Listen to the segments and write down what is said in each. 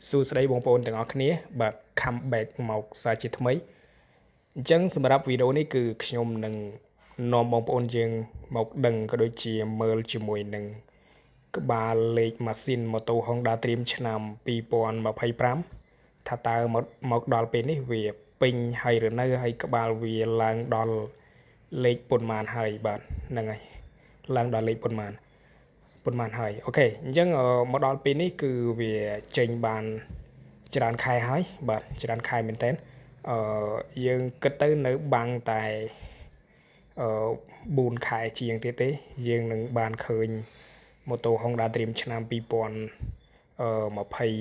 សួស្តីបងប្អូនទាំងអស់គ្នាបាទ come back មកសាជាថ្មីអញ្ចឹងសម្រាប់វីដេអូនេះគឺខ្ញុំនឹងនាំបងប្អូនយើងមកដឹងក៏ដូចជាមើលជាមួយនឹងក្បាលលេខម៉ាស៊ីនម៉ូតូ Honda Dream ឆ្នាំ2025ថាតើមកដល់ពេលនេះវាពេញហើយឬនៅហើយក្បាលវាឡើងដល់លេខប៉ុន្មានហើយបាទហ្នឹងហើយឡើងដល់លេខប៉ុន្មានប៉ុន្មានហើយ OK អញ្ចឹងមកដល់ពេលនេះគឺវាចេញបានច្រើនខែហើយបាទច្រើនខែមែនតើអឺយើងគិតទៅនៅបាំងតែអឺ4ខែជាងទៀតទេយើងនឹងបានឃើញម៉ូតូ Honda Dream ឆ្នាំ2026ហើយ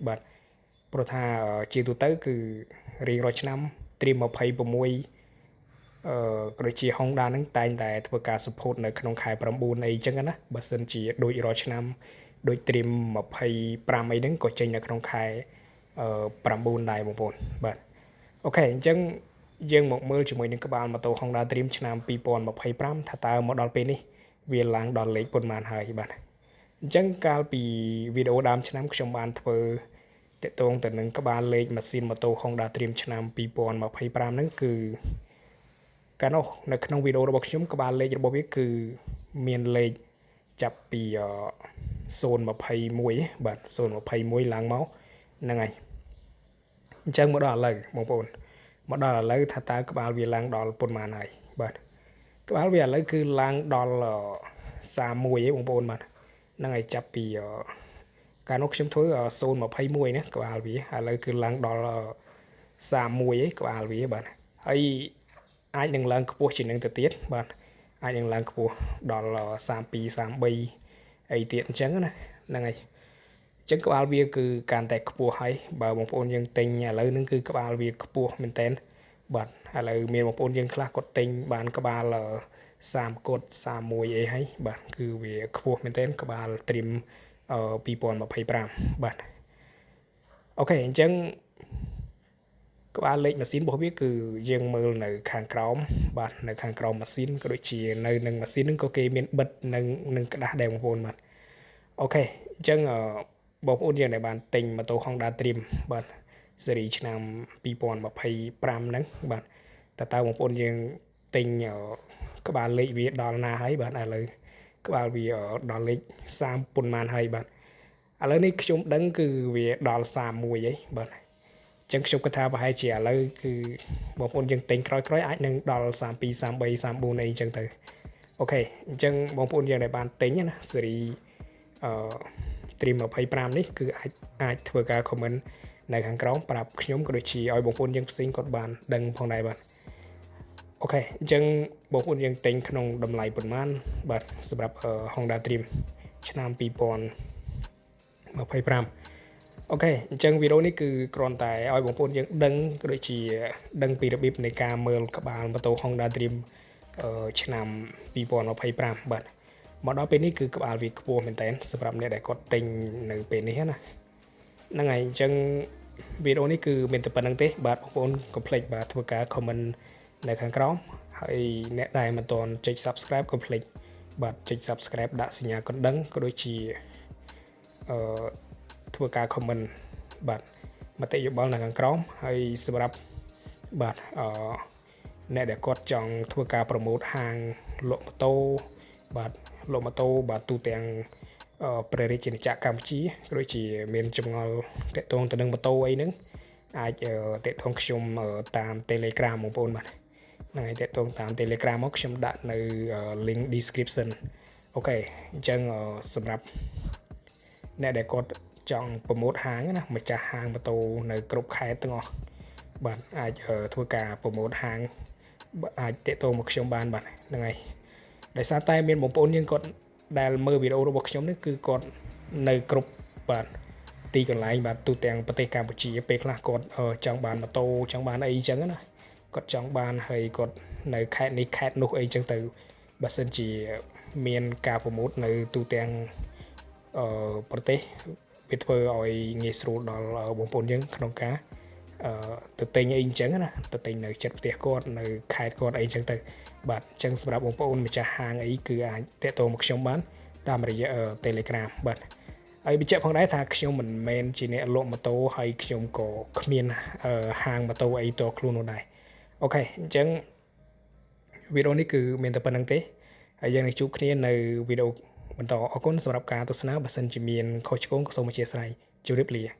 បាទព្រោះថាជាទូទៅគឺរៀងរាល់ឆ្នាំ Dream 26អឺក៏ដូចជា Honda ហ្នឹងតែងតែធ្វើការ support នៅក្នុងខែ9អីចឹងណាបើសិនជាដូចរាល់ឆ្នាំដូច Dream 25អីហ្នឹងក៏ចេញនៅក្នុងខែ9ដែរបងប្អូនបាទ OK អញ្ចឹងយើងមកមើលជាមួយនឹងក្បាលម៉ូតូ Honda Dream ឆ្នាំ2025ថាតើមកដល់ពេលនេះវាឡើងដល់លេខប៉ុន្មានហើយបាទអញ្ចឹងកាលពីវីដេអូដើមឆ្នាំខ្ញុំបានធ្វើតកតងទៅនឹងក្បាលលេខម៉ាស៊ីនម៉ូតូ Honda Dream ឆ្នាំ2025ហ្នឹងគឺកាលនោះនៅក្នុងវីដេអូរបស់ខ្ញុំក្បាលលេខរបស់វាគឺមានលេខចាប់ពី021បាទ021ឡើងមកហ្នឹងហើយអញ្ចឹងមកដល់ឥឡូវបងប្អូនមកដល់ឥឡូវថាតើក្បាលវាឡើងដល់ប៉ុន្មានហើយបាទក្បាលវាឥឡូវគឺឡើងដល់31ឯងបងប្អូនបាទហ្នឹងហើយចាប់ពីកាលនោះខ្ញុំធ្វើ021ណាក្បាលវាឥឡូវគឺឡើងដល់31ឯងក្បាលវាបាទហើយអាចនឹងឡើងខ្ពស់ជាងនឹងទៅទៀតបាទអាចនឹងឡើងខ្ពស់ដល់32 33អីទៀតអញ្ចឹងណាហ្នឹងហើយអញ្ចឹងក្បាលវាគឺកាន់តែខ្ពស់ហើយបើបងប្អូនយើងទិញឥឡូវហ្នឹងគឺក្បាលវាខ្ពស់មែនតើបាទឥឡូវមានបងប្អូនយើងខ្លះគាត់ទិញបានក្បាល30កុដ31អីហើយបាទគឺវាខ្ពស់មែនតើក្បាល Dream 2025បាទ OK អញ្ចឹងក្បាលលេខម៉ាស៊ីនរបស់វាគឺយើងមើលនៅខាងក្រោមបាទនៅខាងក្រោមម៉ាស៊ីនក៏ដូចជានៅនឹងម៉ាស៊ីនហ្នឹងក៏គេមានបិទនឹងនឹងក្តាស់ដែរបងប្អូនបាទ OK អញ្ចឹងបងប្អូនយើងដែលបានទិញម៉ូតូ Honda Dream បាទស៊េរីឆ្នាំ2025ហ្នឹងបាទតើបងប្អូនយើងទិញក្បាលលេខវាដល់ណាហើយបាទឥឡូវក្បាលវាដល់លេខ30ប៉ុន្មានហើយបាទឥឡូវនេះខ្ញុំដឹងគឺវាដល់31ហើយបាទចឹងខ្ញុំគិតថាប្រហែលជាឥឡូវគឺបងប្អូនយើងទិញក្រោយៗអាចនឹងដល់32 33 34អីចឹងទៅ OK អញ្ចឹងបងប្អូនយើងដែលបានទិញណាស៊េរីអឺ Dream 25នេះគឺអាចធ្វើការ comment នៅខាងក្រោមប្រាប់ខ្ញុំក៏ដូចជាឲ្យបងប្អូនយើងផ្សេងគាត់បានដឹងផងដែរបាទ OK អញ្ចឹងបងប្អូនយើងទិញក្នុងតម្លៃប៉ុន្មានបាទសម្រាប់ Honda Dream ឆ្នាំ2025 OK អញ្ចឹងវីដេអូនេះគឺគ្រាន់តែឲ្យបងប្អូនយើងដឹងក៏ដូចជាដឹងពីរបៀបនៃការមើលក្បាលម៉ូតូ Honda Dream ឆ្នាំ2025បាទមកដល់ពេលនេះគឺក្បាលវាខ្ពស់មែនតើសម្រាប់អ្នកដែលគាត់ទិញនៅពេលនេះណាហ្នឹងហើយអញ្ចឹងវីដេអូនេះគឺមានតែប៉ុណ្្នឹងទេបាទបងប្អូនកុំភ្លេចបាទធ្វើការ comment នៅខាងក្រោមហើយអ្នកដែលមិនទាន់ចុច Subscribe កុំភ្លេចបាទចុច Subscribe ដាក់សញ្ញាកណ្ដឹងក៏ដូចជាអឺធ្វើការ comment បាទមតិយោបល់នៅខាងក្រោមហើយសម្រាប់បាទអឺអ្នកដែលគាត់ចង់ធ្វើការ promote ហាងលក់ម៉ូតូបាទលក់ម៉ូតូបាទទូទាំងព្រះរាជាណាចក្រកម្ពុជាក៏ដូចជាមានចម្ងល់តាក់ទងទៅនឹងម៉ូតូអីហ្នឹងអាចតាក់ទងខ្ញុំតាម Telegram បងប្អូនបាទហ្នឹងហើយតាក់ទងតាម Telegram មកខ្ញុំដាក់នៅ link description OK អញ្ចឹងសម្រាប់អ្នកដែលគាត់ចង់ promote ហាងណាម្ចាស់ហាងម៉ូតូនៅគ្រប់ខេត្តទាំងអស់បាទអាចធ្វើការ promote ហាងអាចតាក់ទងមកខ្ញុំបានបាទហ្នឹងហើយដោយសារតែមានបងប្អូនយើងគាត់ដែលមើលវីដេអូរបស់ខ្ញុំនេះគឺគាត់នៅគ្រប់បាទទីកន្លែងបាទទូទាំងប្រទេសកម្ពុជាពេលខ្លះគាត់ចង់បានម៉ូតូចង់បានអីចឹងណាគាត់ចង់បានហើយគាត់នៅខេត្តនេះខេត្តនោះអីចឹងទៅបើសិនជាមានការ promote នៅទូទាំងអឺប្រទេសវាធ្វើឲ្យងាយស្រួលដល់បងប្អូនយើងក្នុងការអឺទៅទិញអីអញ្ចឹងណាទៅទិញនៅចិត្តផ្ទះគាត់នៅខេត្តគាត់អីអញ្ចឹងទៅបាទអញ្ចឹងសម្រាប់បងប្អូនម្ចាស់ហាងអីគឺអាចតាក់ទងមកខ្ញុំបានតាមរយៈ Telegram បាទ ហើយបញ្ជាក់ផងដែរថាខ្ញុំមិនមែនជាអ្នកលក់ម៉ូតូហើយខ្ញុំក៏គ្មានហាងម៉ូតូអីផ្ទាល់ខ្លួននោះដែរ OK អញ្ចឹងវីដេអូនេះគឺមានតែប៉ុណ្្នឹងទេហើយយើងនឹងជួបគ្នានៅវីដេអូបន្តអរគុណសម្រាប់ការទស្សនាបើសិនជាមានខុសឆ្គងក៏សូមអធ្យាស្រ័យជម្រាបលា។